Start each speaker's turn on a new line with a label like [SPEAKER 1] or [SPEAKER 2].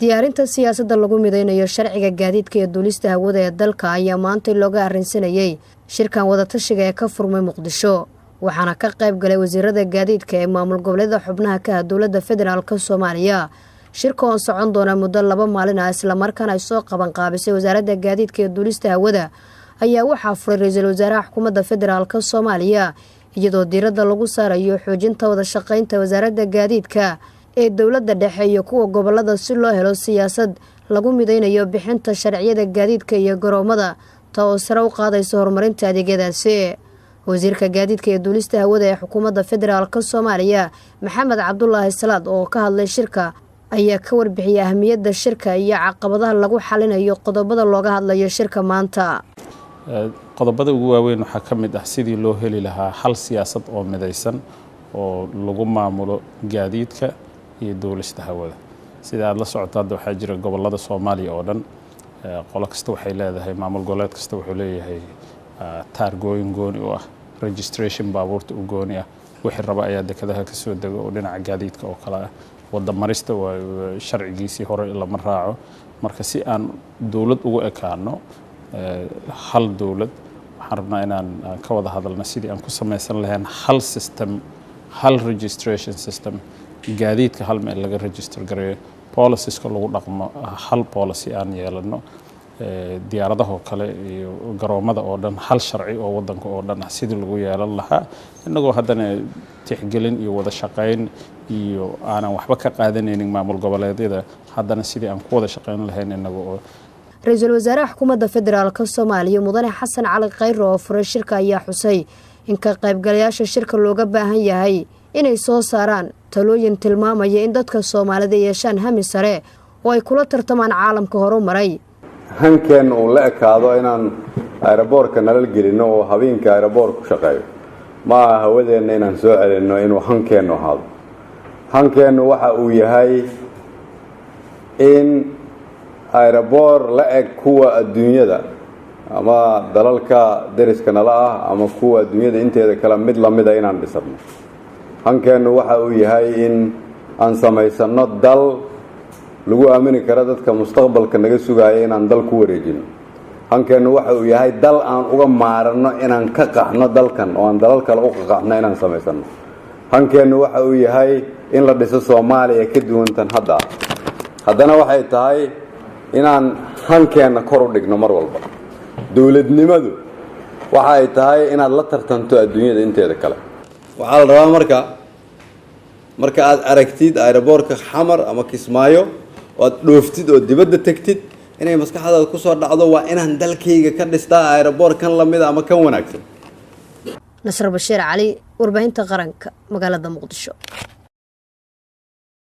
[SPEAKER 1] Diyaarinta siyaasadda lagu mideynayo sharciga gaadiidka iyo duulista hawada ee dalka ayaa maanta looga arrinsanayay shirkan wadatashiga ee ka furmay Muqdisho, waxaana ka qayb galay wasiirada gaadiidka ee maamul goboleeda xubnaha ka ah Dowladda Federaalka Soomaaliya. Shirka oo socon doona muddo 2 maalin ah, islamarkaana ay soo qaban qaabisay Wasaaradda Gaadiidka iyo Duulista Hawada, ayaa waxaa furay ra-iisul wasaaraha xukuumadda Federaalka Soomaaliya, iyadoo diiradda lagu saarayo xoojinta wada shaqeynta wasaaradda gaadiidka ee dowladda dhexe iyo kuwa gobolada, si loo helo siyaasad lagu mideynayo bixinta sharciyada gaadiidka iyo garoomada, ta oo sare u qaadaysa horumarinta adeegyadaasi. Wasiirka gaadiidka iyo duulista hawada ee xukuumadda Federaalka Soomaaliya, Maxamed Cabdulaahi Salaad, oo ka hadlay shirka, ayaa ka warbixiyay ahamiyadda shirka iyo caqabadaha lagu xalinayo qodobada looga hadlayo shirka maanta.
[SPEAKER 2] Qodobada ugu waaweyn waxaa ka mid ah sidii loo heli lahaa hal siyaasad oo midaysan oo lagu maamulo gaadiidka iyo duulista hawada. Sida aada la socoto, hadda waxaa jira gobolada Soomaaliya oo dhan qolo kasta waxay leedahay, maamul goboleed kasta wuxuu leeyahay taargooyin gooni u ah, registration baabuurta u gooni ah, wixii raba ayaa dekadaha ka soo dego oo dhinaca gaadiidka oo kale ah. Wadda marista waa sharcigiisii hore lama raaco. Marka si aan dowlad ugu ekaano, hal dowlad, waxaan rabnaa inaan ka wada hadalno sidii aan ku samaysan lahayn hal system, hal registration system, gaadiidka hal meel laga register gareeyo, policieska lagu dhaqmo, hal policy aan yeelano, diyaaradahoo kale iyo garoomada oo dhan hal sharci oo wadanka oo dhan ah sidii lagu yeelan lahaa, innagoo haddana tixgelin iyo wada shaqayn iyo aanan waxba ka qaadanaynin maamul goboleedyada, haddana sidii aan ku wada shaqayn lahayn innaga oo
[SPEAKER 1] Ra-iisul wasaaraha xukuumadda Federaalka Soomaaliya, Mudane Xasan Cali Khayre, oo furay shirka, ayaa xusay in ka qaybgalayaasha shirka looga baahan yahay inay soo saaraan talooyin tilmaamaya in dadka Soomaalida yeeshaan hami sare oo ay kula tartamaan caalamka horumaray.
[SPEAKER 3] Hankeenna uu la ekaado inaan aeroboorka nalal gelinno oo habeenka aeroboor ku shaqeeyo ma aha. Hawadeenna inaan soo celinno inuu hankeennu ahaado. Hankeennu waxa uu yahay in aeroboor la eg kuwa adduunyada ama dalalka deriska nala ah ama kuwa adduunyada inteeda kale mid lamida inaan dhisano. Hankeennu waxa uu yahay in aan samaysanno dal lagu aamini karo dadka mustaqbalka naga sugaaya, inaan dal ku wareejino. Hankeennu waxa uu yahay dal aan uga maaranno inaan ka qaxno dalkan oo aan dalal kale u qaqaxno inaan samaysano. Hankeennu waxa uu yahay in la dhiso Soomaaliya ka duwantan hadda. Haddana waxay tahay inaan hankeenna kor u dhigno mar walba. Dowladnimadu waxa ay tahay inaad la tartanto adduunyada inteeda kale. Waxaa la rabaa marka aad aragtid aeroboorka Xamar ama Kismaayo oo aad dhooftid oo dibadda tegtid, inay maskaxdaada kusoo dhacdo: waa inaan dalkayga ka dhistaa aeroboor kan lamida ama kan wanaagsan.
[SPEAKER 1] Nasr Bashiir Cali, Warbaahinta Qaranka, magaalada Muqdisho.